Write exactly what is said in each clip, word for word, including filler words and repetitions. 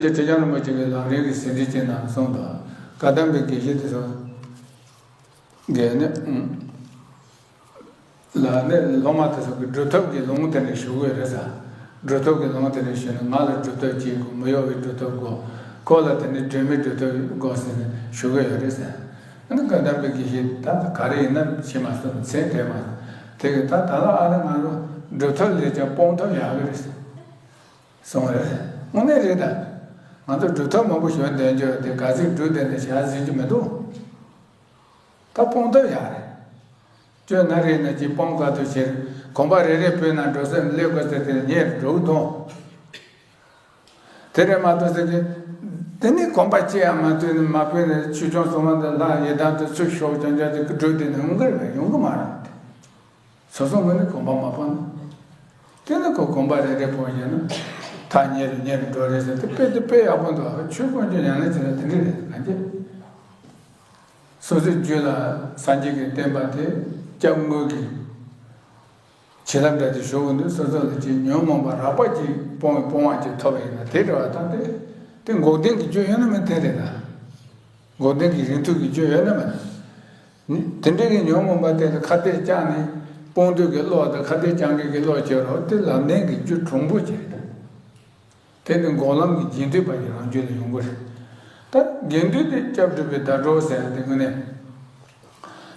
ཁྲི་བྱང་རིན་པོ་ཆེ་གི་ལམ་རིམ་གྱི་ཟིན་བྲིས་ཅན་ནང་གསུངས་འདུག་བཀའ་གདམས་པའི་དགེ་བཤེས་དེ་ཚོ་གིས་ནི། ལ་ནི་སློབ་མ་དེ་ཚོ་གི་སྒྲུབ་ཐབས་ཀྱི་ལུང་དེ་འདྲ་ཞུ་གི་ཡོད་རེད་ཟེར། སྒྲུབ་ཐབས་ཀྱི་ལུང་དེ་འདྲ་ཞུས་ན་ང་ལ་སྒྲུབ་ཐབས་གཅིག་དགོས། མི་གཡོ་བའི་སྒྲུབ་ཐབས་དགོས། ཁོ་ལ་དེ་ནི་སྒྲོན་མེའི་སྒྲུབ་ཐབས་དགོས་ཟེར་ནས་ཞུ་གི་ཡོད་རེད་ཟེར། ཨ་ནི་བཀའ་གདམས་པའི་དགེ་བཤེས་ད་ག་རེ་ཡིན་ན་ཤེས་མ་སོང་། མཚན་དྲན་མ་སོང་། དེ་གི་ད་ད་ལ་ཨ་ནི་ང་རང་སྒྲུབ་ཐབས་ལས་ཀྱང་སྤོང་ཐབས་ཡག་གི་རེད་ཟེར་གསུངས་རེད། དངོས་གནས་རེད་ད། ང་ཚོ་སྒྲུབ་ཐབས་མང་པོ་ཞུ་འདོན་རྒྱུ་དེ་ག་ཚོད་སྒྲུབ་བསྡད་ནས་བྱ་ཟིན་རྒྱུ་མི་འདུག་ད་སྤོང་ཐབས་ཡག་རེད། སྐྱོན་སྣ་རེ་ན་ཅིག་སྤོང་དཀའ་ཐུབ་ཕྱིར་གོམ་པ་རེ་རེ་སྤོས་ན་འགྲོ་སེམས་སླེབས་དགོས་ཟེར་ཏེ་ཉེར་འགྲོ་གི་འདུག་དེ་རེད་མ་གཏོགས་ཟེར་གི། དེ་ནི་གོམ་པ་ཅི་ཡང་མ་སྤོས་ནས་མ་སྤོས་ནས་ཆོས་སྐྱོང་སྲུང་མ་འདི་ལྷ་ཡི་དམ་དུ་ཚུར་ཤོག་ཅང་ཅང་ཅིག་སྒྲུབ་བསྡད་ན་ཡོང་གི་རེད་པས། ཡོང་གི་མ་རེད། སོ་སོ་ངོས་ནས་གོམ་པ་མ་སྤོ་ན། དེ་ནི་ཁོ་གོམ་པ་རེ་རེ་སྤོས་བྱས་ན་ཐག་ཉེ་རུ་ཉེ་རུ་འགྲོ་རེད་ཟེར་ཏེ། དཔེ་དེ་དཔེ་ཡག་པོ་འདུག་ཆོས་དཀོན་མཆོག་ཡང་ན་ཅི་ལ་དེ་འདྲ་རེད། གང་ཅི། སོ་སོའི་རྒྱུད་ལ་སངས་རྒྱས་ཀྱི་བསྟན་པ་དེ་སྐྱབས་དངོས་ཀྱི་བྱིན་རླབས་འདྲ་དེ་ཞུགས་ཀྱི་འདུག་སོ་སོ་ལ་ཅིག་ཉོན་མོངས་པ་རགས་པ་ཅིག་སྤོང་བའི་སྤོང་བ་ཅིག་ཐོབ་པ་ཡིན་ན་དེ་འདྲ་བ་དང་དེ། དེ་འགོག་བདེན་གྱི་རྒྱུ་ཡོད་ན་མེད་དེ་རེད་ད། འགོག་བདེན་གྱི་རིང་ཐུང་གི་རྒྱུ་ཡོད་ན་མེད་ན། དེ་འདྲའི་གི་ཉོན་མོངས་པ་དེ་ལ་ཁ་གཏད་བཅག་ནས་སྤོང་འདོད་ཀྱི་བློ་དང་ཁ་གཏད་བཅག་མཁན་གྱི་བློ་བྱེད་རོགས་དེ་ལམ་བདེན་གྱི་རྒྱུ་གྲུང་པོ་ཅིག་རེད། དེ་ནི་འགོག་ལམ་གྱི་རྗེས་ཟློས་པ་ཡི་རང་རྒྱུད་ལ་ཡོང་གི་རེད། ད་དགེ་འདུན་དེ་སྐྱབས་སྒྲུབ་པའི་ཟླ་གྲོགས་ཟེར་ཡ་དེ་དངོས་གནས།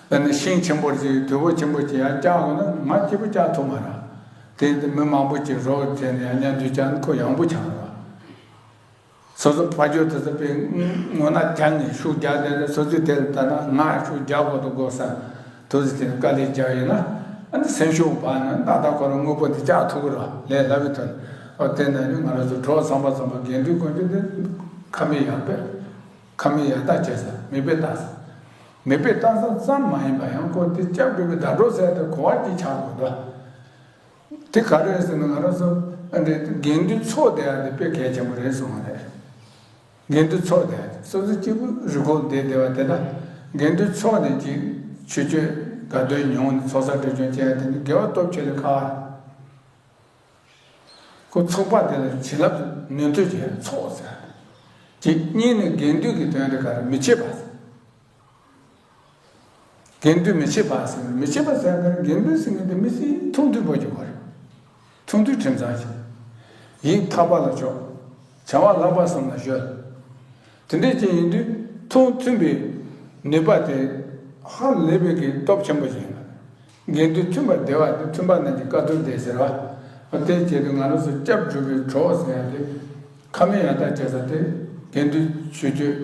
ཨ་ནི་ཤིང་ཆེན་པོ་ཅིག་དུས་པོ་ཆེན་པོ་ཅིག་ཡར་བཀྱག་དགོས་ན་ང་སྐྱིད་པོ་བཀྱག་ཐུབ་མ་རེད། དེ་མི་མང་པོ་ཅིག་རོགས་བྱས་ནས་ཡར་མཉམ་དུ་བཀྱག་ན་ཁོ་ཡང་པོ་ཆགས་རེད་བ། སོ་སོ་ཕ་ཇོ་དེ་ཚོ་དཔེ་ངོ་ན་རྒྱག་ནས་ཤུགས་རྒྱག་བསྡད་ནས་སོ་སོའི་དེ་ལ་ལྟ་ན་ང་ཤུགས་རྒྱག་དགོས་འདུག་དགོས་ས། དུ་ཟི་དེ་དཀའ་ལས་རྒྱག་ཡིན་ན། ཨ་ནི་སེམས་ཤུགས་བར་ན་ཏག་ཏག་ཁོ་རང་དངོས་པོ་འདི་བཅག་ཐུབ་ཀྱི་རེད་བ། ལས་སླ་བའི་དོན། ཨོ་དེ་ན་ནི་ང་རང་ཚོ་གྲོགས་ཚང་པ་ཚང་པ་དགེ་འདུན་དཀོན་མཆོག་འདི་ཁ་མིག་ཡར་ཕྱེ། ཁ་མིག་ཡར་ལྟ་བྱེད་ས། མིག་དཔེ་ལྟ་ས། མིག་དཔེ་ལྟ་ས་ཙམ་མ་ཡིན་པ་ཡང་ཁོ་དེ་སྐྱབས་སྒྲུབ་པའི་ཟླ་གྲོགས་ཟེར་ཏེ་གོ་བ་གཅིག་ཆགས་དགོས་འདུག་དེ་ག་རེ་རེད་ཟེར་ན་ང་རང་ཚོ་ཨ་འདྲའི་དགེ་འདུན་ཚོགས་བསྡད་ཡ་དེ་དཔེ་གལ་ཆེན་པོ་རེད་གསུངས་པ་རེད། དགེ་འདུན་ཚོགས་བསྡད་ཡ་དེ་སོ་སོ་གཅིག་པུ་རི་སྒོར་བསྡད་བསྡད་པ་དེ་དང་། དགེ་འདུན་ཚོགས་ནས་ཅིག་ཆོས་སྤྱོད་དགའ་སྟོན་མྱོང་ནས་ཚོགས་བསགས་སྒྲིབ་སྦྱོང་བྱས་ཡ་དེ་ནི་དགེ་བ་སྟོབས་ཆེ་ལས་ཁག་ཁོ་ཚོགས་པ་དེ་ལ་བྱིན་རླབས་ནུས་མཐུ་ཅན་ཚོགས་ཟེར། གཅིག་གཉིས་ནི་དགེ་འདུན་གྱི་དོན་དེ་ག་རེ་མི་ཕྱེད་པ་ཟེར། དགེ་འདུན་མི་ཕྱེད་པ་ཟེར། མི་ཕྱེད་པ་ཟེར་ན་དགེ་འདུན་ཟེར་མཁན་དེ་མི་ཚེ་ཐུང་ཐུང་པོ་ཅིག་དགོས་རེད། ཐུང་ཐུང་ཁྲིམས་གཙང་ཞིག་ཡིད་ཐག་པ་ལ་ཕྱོགས། བྱ་བ་ལྷག་པ་གསུམ་ལ་གཞོལ། དེ་འདྲས་ཅིག་ཡིན་དུས་ཐུང་མཐུན་པའི་ནུས་པ་དེ་ཧ་ལས་པའི་གི་སྟོབས་ཆེན་པོ་ཞིག་ཡིན་པ། དགེ་འདུན་མཐུན་པར་བསྡེབས་པ་དེ་མཐུན་པ་རྣམས་ཀྱི་དཀའ་ཐུབ་སྟེ་ཟེར་བ། དེ་བྱེད་དུས་ང་རང་ཚོ་སྐྱབས་སྒྲུབ་པའི་གྲོགས་ཟེར་ཡ་དེ། ཁ་མིག་ཡར་ལྟ་བྱེད་ས་དེ་དགེ་འདུན་ཆོས་སྤྱོད།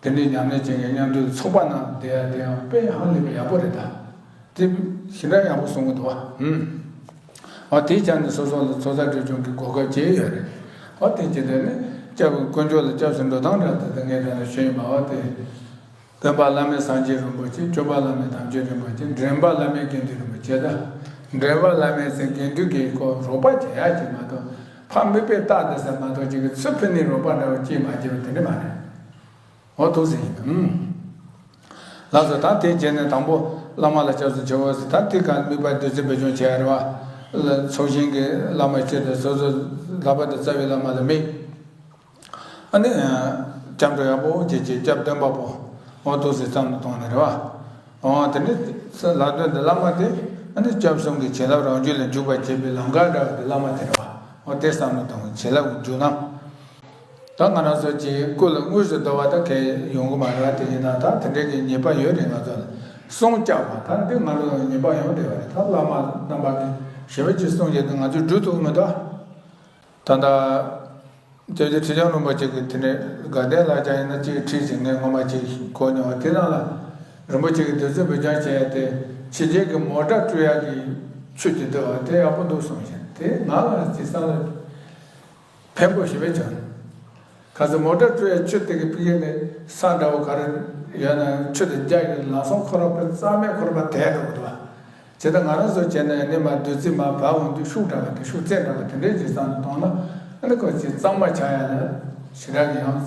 དེ་འདྲའི་ཉམས་ལེན་བྱེད་མཁན་མཉམ་དུ་ཚོགས་པ་ནང་བསྡད་ཡ་དེ་ཡང་དཔེ་ཧ་ལས་པའི་ཡག་པོ་རེད་ད། དེ་ཞེ་དྲག་ཡག་པོ་གསུང་གི་འདུག་བ། ཧུམ། འོ་དེའི་ཆ་ནས་སོ་སོ་ལ་ཚོགས་བསགས་སྒྲིབ་སྦྱོང་གི་གོ་སྐབས་ཅིག་ཡོད་རེད། འོ་དེ་བྱེད་དུས་ནི་སྐྱབས་དཀོན་མཆོག་ལ་སྐྱབས་སུ་འགྲོ་སྟངས་འདྲ་དེ་ངས་དེ་ལ་ཞུས་ཡིན་པ། འོ་དེ། སྟོན་པ་བླ་མེད་སངས་རྒྱས་རིན་པོ་ཆེ། སྐྱོབ་པ་བླ་མེད་དམ་ཆོས་རིན་པོ་ཆེ། འདྲེན་པ་བླ་མེད་དགེ་འདུན་རིན་པོ་ཆེ་དང་། འདྲེན་པ་བླ་མེད་ཟེར་དགེ་འདུན་གྱི་སྐོར་རོགས་པ་བྱེད་ཡ་ཅིག་མ་གཏོགས། ཕར་མིག་དཔེ་བལྟ་བསྡད་ས་མ་གཏོགས་ཅིག་གི་ཚུར་ཕུལ་ནས་རོགས་པ་འདྲ་བ་ཅིག་མ་བྱེད་པ་དེ་འདྲ་མ་རེད། འོ་ཐུགས་ཟིན་ཡིན། ཨུམ། ལགས་སོ། ད་དེ་བྱས་ནས་དང་པོ་བླ་མ་ལ་སྐྱབས་སུ་མཆིའོ་ཟེར། ད་དེ་ག་དམིགས་པ་བདུད་རྩི་འབེབས་སྦྱོང་བྱེད་ཡ་རེད་བ། ཚོགས་ཞིང་གི་བླ་མ་སྤྱི་དང་སོ་སོ་ལྷག་པར་དུ་རྩ་བའི་བླ་མ་ལ་དམིགས། ཨ་ནི། སྐྱབས་འགྲོ་ཡག་པོ་བྱེད་ཀྱི་སྐྱབས་སྟོན་པ་པོ། འོ་ཐུགས་སྲས་ཙམ་དུ་བཏང་ནས་རེད་བ། འོ་དེ་ནི། ལྷག་དོན་དུ་བླ་མ་དེ། ཨ་ནི་སྐྱབས་གསུམ་གྱི་བྱིན་རླབས་རང་རྒྱུད་ལ་འཇུག་པར་བྱེད་པའི་ལམ་ཁ་འདྲ་བ་དེ་བླ་མ་དེ་རེད་བ། འོ་དེ་བསམ་བློ་བཏང་བྱིན་རླབས་ཀྱི་འཇུག་ལམ། ད་ང་རང་ཚོ་གྱི་སྐུ་ལ་དངོས་སུ་བསྡུ་བ་ད་གལ་ཡོང་གི་མ་རེད་བ། དེ་ཡིན་ན་ད་དེ་འདྲའི་གི་ཉེས་པ་ཡོད་རེད་ང་ཚོ་ལ། གསུང་བཅག་པ་ད་འདི་ང་རང་ལ་ཉེས་པ་ཡོང་བསྡད་པ་རེད། ད་བླ་མ་རྣམ་པ་གིས་ཞེ་པོ་ཅིག་གསུང་བྱས་ཏེ་ང་ཚོས་སྒྲུབ་ཐུབ་ཀྱི་མི་འདུག་ད་ལྟ། སྐྱབས་རྗེ་ཁྲི་བྱང་རིན་པོ་ཆེ་གི་དེ་ནས་དགའ་ལྡན་ལྷ་བརྒྱ་ཡིན་ན་གཅིག་ཁྲིད་ཟིན་ནས་སྔོན་མ་གཅིག་གོ་མྱོང་བ་དེ་ནང་ལ། རིན་པོ་ཆེ་གི་བདུད་རྩི་འབེབས་སྦྱོང་བྱས་ཏེ་ཕྱི་རྒྱལ་གྱི་མོ་ཊ་བཀྲུ་ཡག་གི་ཆུ་དེ་འདུག་བ་དེ་ཡག་པོ་འདུག་གསུངས་ཤིང་དེ་ང་ལ་ཅི་བསམ་ལ་ཕན་པོ་ཞེ་པོ་བྱུང་། ག་ཚོད་མོ་ཊ་བཀྲུ་ཡག་ཆུ་དེ་གི་ཕི་གེ་ནས་ས་འདྲ་བོ་ག་རེ་ཡོད་ན་ཆུ་དེ་རྒྱག་གི་ལམ་སང་ཁོ་རང་པ་རྩ་མེད་ཁོ་རང་པ་དལ་འགྲོ་གི་འདུག་བ། ཇི་ལྟར་ང་རང་ཚོ་བྱས་ན་ནི་མ་བདུད་རྩི་མ་བབས་འོང་དུས་ཤུགས་དྲག་པ་དེ་ཤུགས་རྩེད་འགྲོ་བ་དེ་འདྲའི་ཇི་ཙམ་དུ་གཏོང་ན་ཨ་ནི་ཁོ་ཅིག་གཙང་མ་ཆགས་ཡ་ལ་ཞེ་དྲག་གི་ཡང་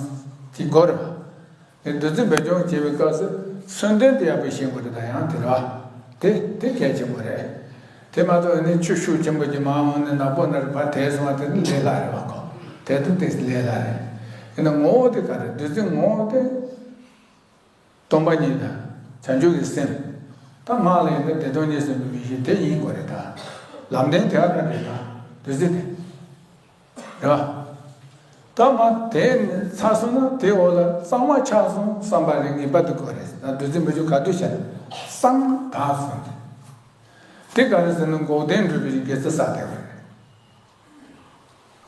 ཅིག་དགོས་རེད་བ། དེ་བདུད་རྩི་འབེབས་སྦྱོང་བྱེད་པའི་སྐབས་སུ་མཚོན་དོན་དེ་ཡག་པོ་ཤེས་དགོས་རེད། ད་ཡང་དེ་རེད་བ། དེ་དེ་གལ་ཆེན་པོ་རེད། དེ་མ་གཏོགས་ནི་ཆུ་ཤུགས་ཆེན་པོ་ཅིག་མ་འོང་ནས་ནག་པོ་ན་རེ་ཕར་དེད་སོང་བ་དེ་ནི་ལས་སླ་རེད་བ། ཁོ་དེ་དུས་དེ་ལས་སླ་རེད། ཡིན་ན་ངོ་བོ་དེ་ག་རེ། བདུད་རྩི་ངོ་བོ་དེ། སྟོང་པ་ཉིད་དང་བྱང་ཆུབ་ཀྱི་སེམས། ད་སྔགས་ལ་ཡིན་ན་བདེ་སྟོང་ཉིད་ཟེར་བའི་མིང་གཞི་དེ་ཡིན་དགོས་རེད། ད་ལམ་བདེན་དེ་ག་རེ་རེད། ད་བདུད་རྩི་དེ་རེད་བ། ད་མ་དེ་ནི་ཚར་སོང་ན་དེའི་འོག་ལ་གཙང་མ་ཆགས་སོང་བསམ་པ་རེ་ངེས་པར་དུ་དགོས་རེད། ད་བདུད་རྩི་འབུལ་རྒྱུ་ག་དུས་བྱས་ན་གཙང་མ་དག་སོང་སྟེ། དེ་ག་རེ་ཟེར་ན་འགོག་བདེན་སྒྲུབ་པའི་དགེ་རྩ་བསགས་བསྡད་པ་རེད།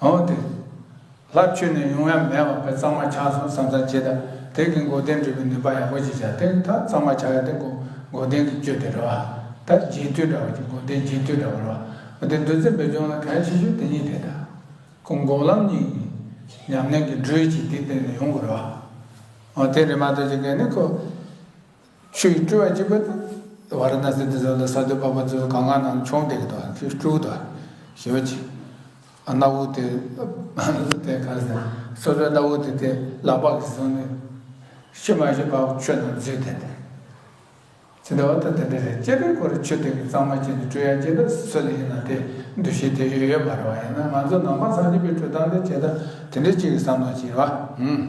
འོ་དེ། ལྷ་མཆོད་ནས་ཡོང་ཡ་མེད་པ་བས་གཙང་མ་ཆགས་སོང་བསམ་བསམ་བྱེད་དང་། དེ་གིས་འགོག་བདེན་སྒྲུབ་པའི་ནུས་པ་ཡག་པོ་ཞིག་བྱ། དེ་ད་གཙང་མ་ཆགས་ཡ་དེ་འགོག་འགོག་བདེན་གྱི་བཅུད་དེ་རེད་བ། ད་རྗེས་མཐུན་འདྲ་བ་ཅིག་འགོག་བདེན་རྗེས་མཐུན་འདྲ་བ་རེད་བ། འོ་དེ་བདུད་རྩི་འབུལ་སྦྱོང་ལ་གལ་ཆེ་ཤོས་དེ་གཉིས་དེ་ད། ཁོ་འགོག་ལམ་གཉིས་ཀྱི་ཉམས་ལེན་གྱི་འགྲོས་ཀྱིས་དེ་བརྟེན་ནས་ཡོང་དགོས་རེད་བ། འོ་དེ་རེད་མ་གཏོགས་ཅིག་གས་ནི་ཁོ། ཆུ་ཡིས་བཀྲུ་བ་གཅིག་པ་དེ། ཝཱ་ར་ཎ་སི་དེ་ཚོ་ལ་ས་རྡུལ་ཕོར་པ་ཚོ་གང་ག་ནང་མཆོང་བསྡད་ཀྱི་འདུག་ཆུ་བཀྲུ་འདུག་ཞེ་པོ་ཅིག་སྣ་བུག་དེ། དེ་ག་རེ་ཟེར། སོ་སོའི་སྣ་བུག་དེ་དེ་ལག་པ་གིས་བཟུང་ནས། ཤི་མ་ཤི་བར་ཆུ་ནང་འཛུལ་བསྡད་དེ། དེ་འདྲ་བ་ད་དེ་འདྲ་རེད། སྤྱིར་ཁོ་རང་ཆུ་དེ་གིས་གཙང་མ་བྱས་ནས་བཀྲུ་ཡ་ཅིག་ད་སུ་ལ་ཡིན་ན་དེ་འདུ་ཤེས་དེ་ཡོད་ཡོད་མ་རེད་བ། ཡིན་ན་ང་ཚོ་ནང་པ་སངས་རྒྱས་པའི་འགྲོ་སྟངས་དེ་བྱས་ད་དེ་འདྲ་ཅིག་གི་བསམ་བློ་ཅིག་རེད་བ། ཧུམ།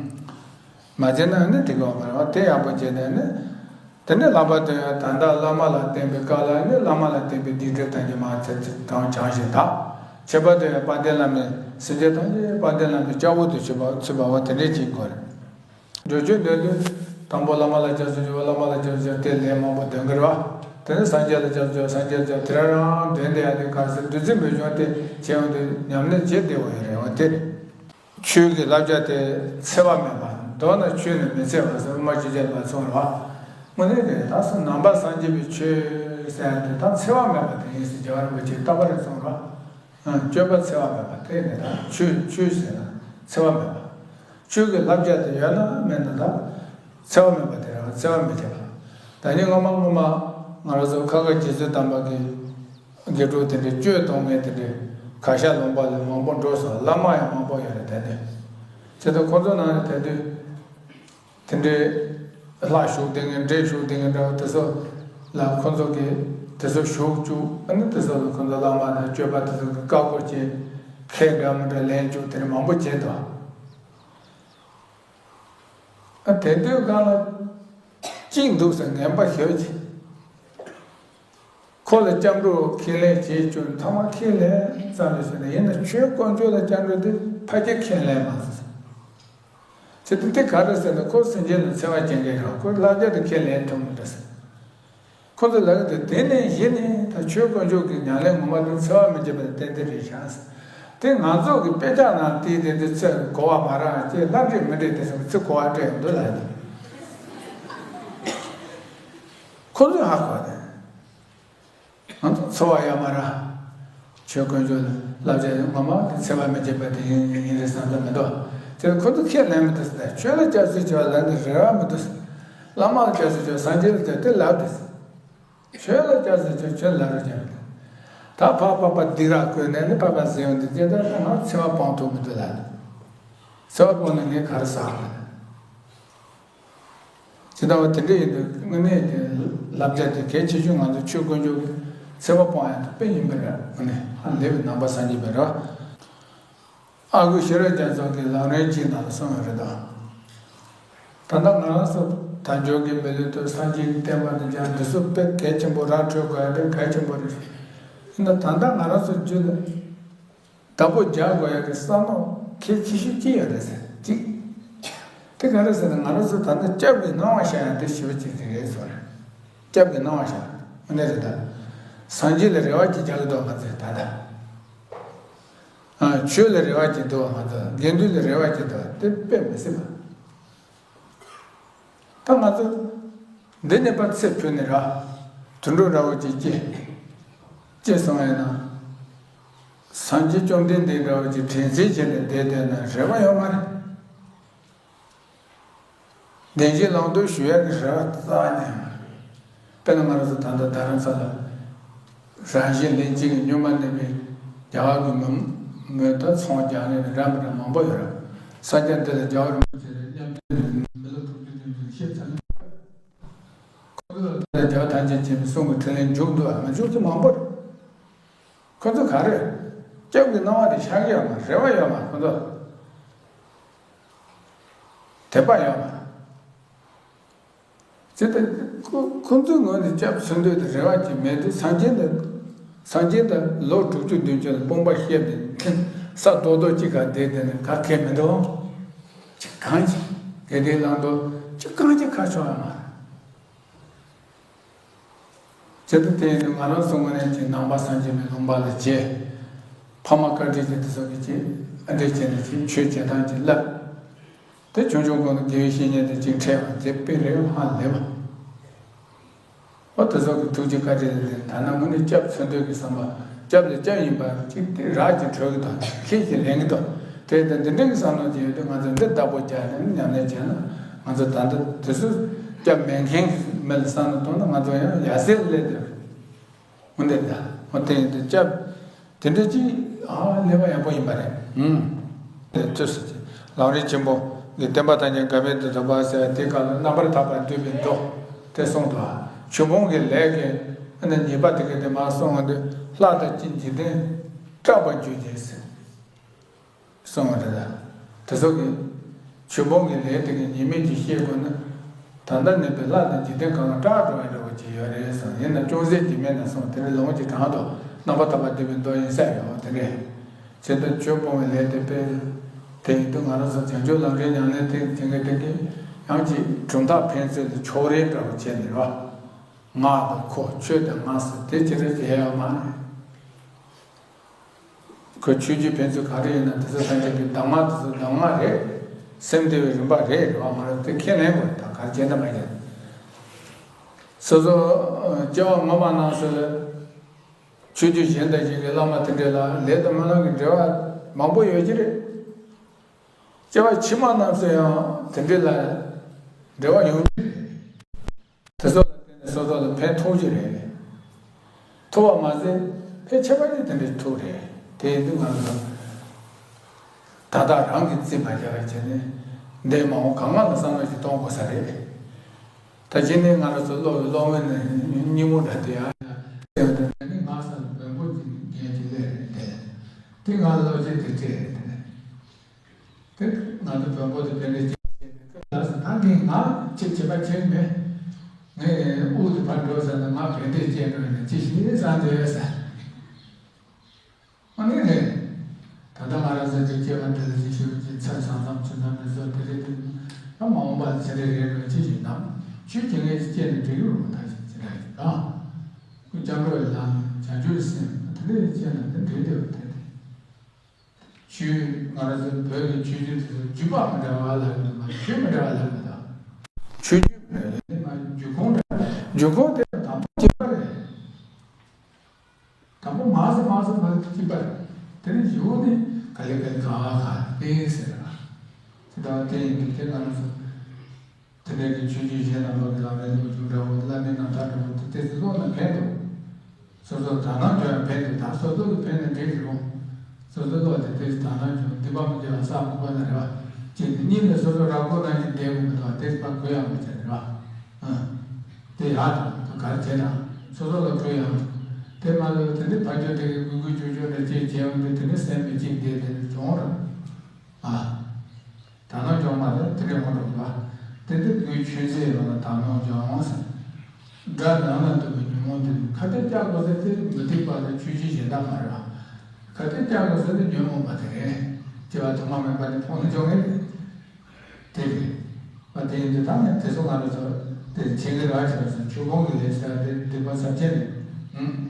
མ་བྱས་ན་ནི་འགྲིག་གི་མ་རེད་བ། དེ་ཡག་པོ་བྱས་ནས་ནི། དེ་ནས་ལག་པ་དེ་ད་ལྟ་བླ་མ་ལ་བརྟེན་པའི་བཀའ་ལ་ནི་བླ་མ་ལ་བརྟེན་པའི་སྡིག་སྒྲིབ་ཐམས་ཅད་མར་ཚར་ཚར་དང་བྱང་ཞིང་དག་མཆོད་པ་དེ་ཡང་དཔལ་ལྡན་བླ་མའི་སེམས་ཅན་ཐམས་ཅད་དཔལ་ལྡན་བླ་མའི་སྐྱབས་འོག་ཏུ་ཚུད་པ་ཚུད་པ་བ་དེ་འདྲས་ཅིག་དགོས་རེད། འགྲོ་རྒྱུ་འདོད་དུས་དང་པོ་བླ་མ་ལ་སྐྱབས་སུ་མཆིའོ། བླ་མ་ལ་སྐྱབས་སུ་མཆིའོ། དེ་ལན་མང་པོ་འདོན་གི་རེད་བ། དེ་ནས་སངས་རྒྱས་ལ་སྐྱབས་སུ་མཆིའོ། སངས་རྒྱས་ལ་སྐྱབས། དེ་རང་རང་འདོན་བསྡད་ཡ་དེ་ག་རེ་ཟེར། བདུད་རྩི་འབུལ་སྦྱོང་དེ་བྱས་ཡོང་དུས་ཉམས་ལེན་བྱེད་བདེ་བོ་ཡོད་རེད་བ། དེ་རེད། ཆོས་ཀྱི་བསླབ་བྱ་དེ་འཚེ་བ་མེད་པ། མདོར་ན་ཆོས་ནི་མི་འཚེ་བ་ཟེར་དབུ་མ་སྤྱོད་འཇུག་པ་གསུངས་རེད་བ། དངོས་གནས་རེད། ད་ནང་པ་སངས་རྒྱས་པའི་ཆོས་ཟེར་ཡ་དེ་ད་འཚེ་བ་མེད་པ་དེ་ཡིན་ཟེར་རྒྱལ་བ་རིན་པོ་ཆེས་རྟག་པར་གསུངས་རེད་བ། སྤྱོད་པ་འཚེ་བ་མེད་པ་དེ་ནི་ད་ཆོས་ཆོས་ཟེར་ན་འཚེ་བ་མེད་པ། ཆོས་ཀྱི་བསླབ་བྱ་དེ་ཡོད་ན་མེད་ན་ད་འཚེ་བ་མེད་པ་དེ་རེད་བ། འཚེ་བ་མི་བྱེད་པ། ད་ནི་སྔོན་མ་སྔོན་མ་ང་རང་ཚོ་ཁ་དགའ་རྗེ་བཙུན་དམ་པ་གི་དགེ་ཕྲུག་དེ་འདྲའི་གཅོད་གཏོང་མཁན་དེ་འདྲའི་གར་ཞ་ལུང་པ་ལ་མང་པོ་འགྲོ་སོང་། བླ་མ་ཡང་མང་པོ་ཡོད་རེད། དེ་འདྲ་བྱས་ཙང་ཁོང་ཚོ་ནང་ནས་དེ་འདྲའི་དེ་འདྲའི་ལྷ་བཞུགས་བསྡད་མཁན་འདྲེ་བཞུགས་བསྡད་མཁན་འདྲ་བ་དེ་ཚོ་ལ་ཁོང་ཚོ་གིས་དེ་ཚོ་བཞུགས་བཅུག་ཨ་ནི་དེ་ཚོ་ལ་ཁོང་ཚོ་བླ་མ་དང་སྤྱོད་པ་དེ་ཚོ་གི་བཀའ་བསྒོ་བྱས། ཁས་འདྲ་མི་འདྲ་ལེན་བཅུག་དེ་འདྲ་མང་པོ་བྱས་འདུག་ཨ་དེ་དུས་སྒང་ལ་གཅིག་འདུག་ཟེར། ངན་པ་ཞེ་པོ་ཅིག་ཁོ་ལ་སྐྱབས་འགྲོ་ཁས་ལེན་བྱེད་བཅུག་མཐའ་མ་ཁས་ལེན་ཙམ་ལས་བྱས་ན། ཡིན་ན་ཆོས་དཀོན་མཆོག་ལ་སྐྱབས་འགྲོ་དེ་ཕལ་ཆེར་ཁས་ལེན་མ་སོང་ཟེར། ཚེ་འདི་དེ་ག་རེ་ཟེར་ན་ཁོ་སེམས་ཅན་ལ་འཚེ་བ་སྐྱེ་མཁན་རེད། ཁོ་བསླབ་བྱ་དེ་ཁས་ལེན་ཐུབ་མི་འདུག་ཟེར། ཁོ་ཚོ་ལ་དེ་དེ་ནས་གཞི་ནས་ད་ཆོས་དཀོན་མཆོག་གི་ཉམས་ལེན་ངོ་མ་དེ་འཚེ་བ་མི་བྱེད་པ་ཏན་ཏན་རེད་ཤག་ཟེར། དེ་ང་ཚོ་གི་དཔེ་ཆ་ནང་བལྟས་དེ་དེ་ཚོས་གོ་བ་མ་རག་ཅེས་ལབ་རེད་མི་འདྲ་དེ་ཚོ་ཚིག་གོ་བ་སྤྲད་འདུག་ལ། ཁོ་ཚོས་ཧ་གོ་དེ། ང་ཚོ་འཚེ་བ་ཡོད་མ་རེད། ཆོས་དཀོན་མཆོག་ལ་བསླབ་བྱ་ངོ་མ་དེ་འཚེ་བ་མི་བྱེད་པ་དེ་ཡིན་ཡིན་རེད་བསམ་ས་མི་འདུག་དེ་ཁོ་ཚོ་ཁས་ལེན་མི་འདུག་ཟེར། ཆོས་ལ་སྐྱབས་སུ་མཆི་བ་ལབ་ནས་རེ་བ་མི་འདུག་ཟེར། བླ་མ་ལ་སྐྱབས་སུ་མཆི་བ། སངས་རྒྱས་ལ་སྐྱབས་དེ་ལབ་འདུག་ཟེར། ཆོས་ལ་སྐྱབས་སུ་མཆི་ཆོས་ལ་རོ་སྐྱབས་མི་འདུག་ད་ཕར་ཕར་ཕར་སྡིགས་ར་བསྐུལ་ནས་ནི་ཕར་ཕར་ཟེར་ཡོང་དུས་ཅི་ལྟར་ང་འཚེ་བ་སྤོང་ཐུབ་མི་འདུག་ལབ་ནས། འཚེ་བ་སྤོང་ནས་ངས་ག་རེ་བསགས་པ་རེད། ཇི་ལྟ་བ་དེ་འདྲ་ཡིན་དུས་དངོས་གནས་ཀྱི་བསླབ་བྱ་དེ་གལ་ཆེ་ཤོས་ང་ཚོ་ཆོས་དཀོན་མཆོག་གི་འཚེ་བ་སྤོང་ཡ་དེ་དཔེ་ཡིན་པ་རེད། དངོས་གནས་ཧ་ལས་པའི་ནང་པ་སངས་རྒྱས་པ་རེད། ཨ་ཁུ་ཤེས་རབ་རྒྱ་མཚོ་གིས་ལམ་རིམ་གཅིག་ནང་ལ་གསུངས་ཡོད་རེད་དོ། ད་ལྟ་ང་རང་ཚོ་དལ་འབྱོར་གྱི་མི་ལུས་དང་སངས་རྒྱས་ཀྱི་བསྟན་པ་དང་སྦྱར་འདི་ཚོ་དཔེ་གལ་ཆེན་པོ་ར་འཕྲོད་དགོས་ཡ་དེ་གལ་ཆེན་པོ་རེད། ཡིན་ན་ད་ལྟ་ང་རང་ཚོ་རྒྱུད་ལ། བདག་པོ་རྒྱག་དགོས་ཡ་གི་བསམ་བློ་གལ་ཆེ་ཤོས་ཅི་ཡོད་རེད་ཟེར་གཅིག་དེ་ག་རེ་ཟེར་ན་ང་རང་ཚོ་ད་ལྟ་སྐྱབས་ཀྱི་གནང་བ་བཞག་ཡ་དེ་ཞེ་པོ་ཅིག་དེ་རེད་ཟེར། སྐྱབས་ཀྱི་གནང་བ་བཞག་ཨ་ནི་རེད་ད། སངས་རྒྱས་ལ་རེ་བ་ཅིག་རྒྱག་གི་འདུག་ང་ཚོས་ད་ལྟ། ཨ་ཆོས་ལ་རེ་བ་ཅིག་འདུག་ང་ཚོ་དགེ་འདུན་ལ་རེ་བ་ཅིག་འདུག་དེ་དཔེ་མི་སྲིད་པ། ད་ང་ཚོ་འདི་ནས་ཕར་ཚེ་འཕོས་ནས་ར། དུད་འགྲོ་འདྲ་བོ་ཅིག་སྐྱེ། སྐྱེ་སོང་ཡིན་ན། སངས་རྒྱས་བཅོམ་ལྡན་འདས་འདྲ་བོ་ཅིག་དྲན་རྩིས་བྱས་ནས་བསྡད་བསྡད་ན་རེ་བ་ཡོད་མ་རེད། བདེན་བཞི་ལམ་དུ་ཞུགས་ཡག་གི་རེ་བ་རྩ་བ་ནས་ཡོད་མ་རེད། དཔེར་ན་ང་རང་ཚོ་ད་ལྟ་རྡ་རམ་ས་ལ་རང་བཞིན་ལྷན་སྐྱེས་ཀྱི་གཉུག་མ་གནས་པའི་རྒྱ་གར་གྱི་མི་མོས་ད་ཚོང་རྒྱག་མཁན་འདྲ་མི་འདྲ་མང་པོ་ཡོད་རེད། ས་སྐྱ་འདི་ལ་རྒྱལ་བ་རིན་པོ་ཆེ་རེད། མཉམ་འབྲེལ་མི་ལོ་དྲུག་ཅུ་བདུན་ཅུ་ཞེས་ཚ་ནི། ཁོ་ཚོ་ལ་རྒྱལ་བ་ཐམས་ཅད་མཁྱེན་པའི་གསུང་གི་ཕྲིན་ལས་མཇུག་བསྡུ་བ་མི་མཇུག་གི་མང་པོ་རེད། ཁོ་ཚོ་ག་རེ། སྐྱབས་ཀྱི་གནང་བ་དེ་ཤར་གྱི་ཡོད་མ་རེད། རེ་བ་ཡོད་མ་ཁོ་ཚོ། དད་པ་ཡོད་མ་རེད། ཇི་ལྟར་ཁོ་ཁོ་ཚོའི་ངོས་ནས་སྐྱབས་འཚོལ་འདོད་དང་རེ་བ་ཅིག་མེད་དུས། སངས་རྒྱས་ལ་སངས་རྒྱས་ལ་ལོ་དྲུག་ཅུ་བདུན་ཅུ་ལ་དཔུང་པ་བཤལ་ཏེ་ས་རྡོག་རྡོག་གཅིག་ག་བསྡད་དེ་ནས་ག་གེ་མི་འདུག་ཅིག་གང་ཅིག་དགེ་སྡིག་བླང་དོར་ཅིག་གང་ཅིག་ཁ་ཕྱོགས་ཡོད་མ་རེད། ཇི་ལྟར་དེ་ཡིན་དུས་ང་རང་ཚོ་ངོས་ནས་ཅིག་ནང་པ་སངས་རྒྱས་པའི་ལུང་པ་ལ་བྱས། ཕ་མ་བཀའ་དྲིན་ཅན་དེ་ཚོ་གིས་ཅིག་ཨ་འདྲས་བྱས་ནས་ཅིག་ཆོས་བྱེད་སྟངས་ཅིག་བསླབས། དེ་ཆུང་ཆུང་སྒང་ནས་དགེ་བའི་བཤེས་གཉེན་དེ་ཅིག་འཕྲད་པ་དེ་དཔེ་རེད། ཧ་ལས་པ། ཨོ་དེ་ཚོ་གི་ཐུགས་རྗེ་བཀའ་དྲིན་ལས་ད་ནང་ངོས་ནས་སྐྱབས་འཚོལ་འདོད་ཀྱི་བསམ་པ། སྐྱབས་ལ་སྐྱབས་ཡིན་པ་ཅིག་དེ་རགས་ཅིག་གྲོལ་གི་འདུག་ཁས་ཅིག་ལེན་གི་འདུག་དེ་ལྟར་འདི་འདྲ་གི་བསམ་བློ་ཅིག་ཡོད་དུས། ང་ཚོ་འདི་བདག་པོ་རྒྱག་ནས་ཉམས་ལེན་བྱས་ན། ང་ཚོ་ད་ལྟ་དེ་ཚོ་སྐྱབས་མེད་མཁན་གྱི་མི་ལ་བསམ་བློ་གཏོང་ན། ང་ཚོ་ཡང་ཡར་སེང་སླེབས་འདུག་འོ་འདི་འདྲ། འོ་དེ་ཡིན་དུས་སྐྱབས་དེ་འདྲ་ཅིག་ཨ་ལས་པ་ཡག་པོ་ཡིན་པ་རེད། ཨུམ། དེ་ཐུགས་སུ་ཆེ། ལམ་རིམ་ཆེན་པོ་གི་བསྟན་པ་ཐམས་ཅད་འགལ་མེད་དུ་འགྲུབ་པ་ཟེར་བ་དེ་ག་ལ་རྣམ་པར་ཐར་པ་འདུས་པའི་མདོ་དེ་གསུངས་འདུག་ཆོས་སྤོང་གི་ལས་ཀྱི་ཨ་ནི་ཉེས་པ་དེ་ག་དེ་མར་གསུངས་འོང་དུས། ལྷ་དང་ཅི་འཇིག་རྟེན་སྐྲག་པར་འགྱུར་ཅིག་ཟེར། གསུངས་པ་རེད། དེ་ཚོ་གི་ཆོས་སྤོང་གི་ལས་དེ་གི་ཉེས་དམིགས་ཀྱི་ཤེས་དགོས་ན། ད་ལྟ་གནས་པའི་ལྷ་དང་འཇིག་རྟེན་གང་ག་སྐྲག་འགྲོ་བའི་འདྲ་བོ་ཅིག་ཡོད་རེད་གསུངས། ཡིན་ན་ཅུང་ཟད་ཀྱི་མེད་ན་གསུངས། དེ་ནས་ལུང་གཅིག་དྲངས་འདུག་རྣམ་པར་ཐར་པ་འདུས་པའི་མདོ་ཡིན་ས་ཡོད་དེ་རེད། བྱས་ཙང་ཆོས་སྤོང་བའི་ལས་དེ་དཔེ་དེ་ཡིན་དུས། ང་རང་ཚོ་བྱང་ཆུབ་ལམ་རིམ་ཉམས་ལེན་དེ་བྱེད་མཁན་དེ་གི་ཡང་ཅིག་གྲུབ་མཐའ་ཕན་ཚུན་ལ་ཕྱོགས་རིས་འདྲ་བོ་བྱས་ནས་རེད་བ། ང་དང་ཁོ། ཁྱོད་དང་ང་ཟེར་དེ་ཅི་འདྲ་ཅིག་ཡོད་མ་རེད། ཁོས་ཆོས་བརྒྱུད་ཕན་ཚུན་ག་རེ་ཡིན་ན། དེ་ཚོ་ཐམས་ཅད་ཀྱི་གདམས་ངག་དེ་ཚོ་གདམས་ངག་རེད། སེམས་བདེ་བའི་རིམ་པ་རེད། རེད་བ། ང་རང་དེ་ཁས་ལེན་དགོས། ད་ག་རེ་བྱས་ན་མ་བྱས། སོ་སོ་སྐྱེ་བ་སྔོན་མ་རྣམས་སུ་ལ་ཆོས་བརྒྱུད་གཞན་དང་གཞན་གྱི་བླ་མ་དེ་འདྲ་ལ་ལས་དང་སྨོན་ལམ་གྱི་འབྲེལ་བ་མང་པོ་ཡོད་ཀྱི་རེད། སྐྱེ་བ་ཕྱི་མ་རྣམས་སུ་ཡང་དེ་འདྲ་ལ་འབྲེལ་བ་ཡོང་གི་རེད། དེ་ཚོ་ལ་བརྟེན་ནས་སོ་སོ་ལ་ཕན་ཐོགས་ཀྱི་རེད། ཐོགས་པ་མ་ཟད་ཕལ་ཆེ་བ་ནི་དེ་འདྲའི་ཐོགས་རེད། དེ་ཡིན་དུས་ང་ཚོ་ད་ལྟ་རང་གིས་རྩིས་མ་རྒྱག་པ་བྱས་ནས་འདས་མ་འོངས་གང་ག་ལ་བསམ་བློ་ཞིག་གཏོང་དགོས་ས་རེད། ད་གཞི་ནས་ང་རང་ཚོ་སློབ་སློབ་མ་ནས་སྙིང་པོ་འདྲ་དེ་ཡང་ཡང་ཟེར་བ་དང་། ད་ནི་ང་ས་ལ་བོན་པོ་ཅིག་རྒན་ཅིག་སླེབས་རེད་དེ། དེ་ང་ལ་བློ་སྐྱེད་དེ་སྤྲད་རེད་དེ། དེ་ང་ཚོ་བོན་པོ་དེ་དེ་འདྲ་ཅིག་བྱས་ནས། ཁོས་ལབ་སོང་། ད་ངས་ང་ཅིག་བྱེད་པ་བྱེད་མེད། ངས་དབུགས་དེ་ཕར་འགྲོ་ཟེར་ན། ང་བོད་འདིར་སྐྱེས་འགྲོ་ནས་ཅི་ཞིག་བསམ་བསྡད་ཡོད་ཟེར། ཨ་ནི་རེད། ད་ལྟ་ང་རང་ཚོ་འདིར་སྐྱེས་པ་འདི་ལ་ཅིག་ཞུ་ཅིག་ཚར་སོང་ཙང་ཚུལ་ཙམ་མི་བཟོ་དེ་རེད་དེ། ད་མ་འོངས་པ་ལ་ཅི་འདྲ་རེད་འགྲོ་ཅི་ཞིག་དང་། ཆོས་སྐྱེ་མཁན་ཅིག་སྐྱེས་ནས་འགྲིག་གི་རེད་མོ། ད་ཅིག་ཅི་འདྲ་ཡིན་དང་། སྐུ་སྐྱབས་འགྲོ་བའི་ལམ། བྱང་ཆུབ་སེམས་དེ་འདྲ་སྐྱེས་ན་དེ་འགྲིག་བསྡད་པ་དེ་རེད། ཆོས། ང་རང་ཚོ་བོད་ཀྱི་ཆོས་བརྒྱུད་དེ་ཚོ་བརྒྱུད་པ་མི་འདྲ་བ་ལབ་ཀྱི་འདུག་མ། ཆོས་མི་འདྲ་བ་ལབ་ཀྱི་འདུག་ཆོས་བརྒྱུད་མི་འདྲ་བ་ལབ་ཀྱི་འདུག་མ། བརྒྱུད་ཁུངས་འདྲ། བརྒྱུད་ཁུངས་དེ་དང་པོ་གཅིག་པ་རེད། དང་པོ་མ་ཟེར་མ་ཟེར་མ་ཟེར་གཅིག་པ་རེད། དེ་ནས་གཞུག་ནས་ག་ལེ་ག་ལེ་ག་བ་ག་ལེ་ཟེར་བ། དེ་ལྟ་བུ་དེ་ཡིན་དུས་དེ་ང་རང་ཚོ། དེ་འདྲ་གི་ཆོས་བརྒྱུད་གཞན་རྣམས་ལོག་གི་ལམ་རིམ་ལོག་རྒྱུགས་འདྲ་བོ། བླ་མའི་རྣམ་ཐར་འདྲ་བོ་དེ་དེ་ཚོ་ཀློག་ན་ཕན་འདུག་སོ་སོ་དག་སྣང་སྦྱོང་ཡང་ཕན་འདུག་ད་སོ་སོ་གི་ཕན་ན་འགྲིག་རེད་མོ། སོ་སོ་ཀློག་དེ་དེ་དག་སྣང་སྦྱོང་། སྡིག་པ་མི་དགེ་བ་བསགས་མ་དགོས་ན་རེད་བ། ཅེས་ཏེ་གཉིས་ནས་སོ་སོ་རང་མགོ་ནང་བཞིན་བསྡད་དགོས་མི་འདུག་དེ་ཕར་གུ་ཡངས་པོ་བྱས་རེད་བ། ཨ། དེ་ཡག་འདུག་ག་རེ་བྱས་ན་སོ་སོ་ལ་གུ་ཡངས་འདུག་དེ་མ་ལོས་དེ་འདྲའི་ཕ་གི་དེ་གི་གུ་གུ་ཅོ་ཅོ་འདྲ་ཅིག་བྱས་ཡོང་དུས། དེ་འདྲའི་སེམས་མི་གཅིག་བསྡད་དེ་འདྲ་བྱུང་ར། ཨ། དག་སྣང་སྦྱོང་མ་ལས་དེ་འདྲའི་ངོ་འགྲོ་གི་བ། དེ་འདྲའི་གུ་ཆོས་མཛད་ཡོང་ལ་དག་སྣང་སྦྱོང་ཟེར། དགྲ་ནང་ན་འདུག་པའི་ཉོན་མོངས་དེ་ཁ་གཏད་བཅག་དགོས་ས་དེ་མུ་སྟེགས་པ་དང་ཆོས་བརྒྱུད་གཞན་དག་མ་རེད་བ། ཁ་གཏད་བཅག་དགོས་ས་དེ་ཉོན་མོངས་པ་དེ་རེད། སྐྱེ་བ་ཐོག་མ་མེད་པ་ནས་ཕུང་ནས་འཇོག་མཁན་དེ་རེད། ཨ། དེ་ཡིན་དུས་ད་ནི་དེ་ཚོ་ང་རང་ཚོ་དེ་བྱེད་ཀྱི་རེད་བ། བྱས་ཙང་ཆོས་སྤོང་གི་ལས་ཟེར་བ་དེ་སྡིག་པ་ཚབས་ཆེན་རེད། ཨང་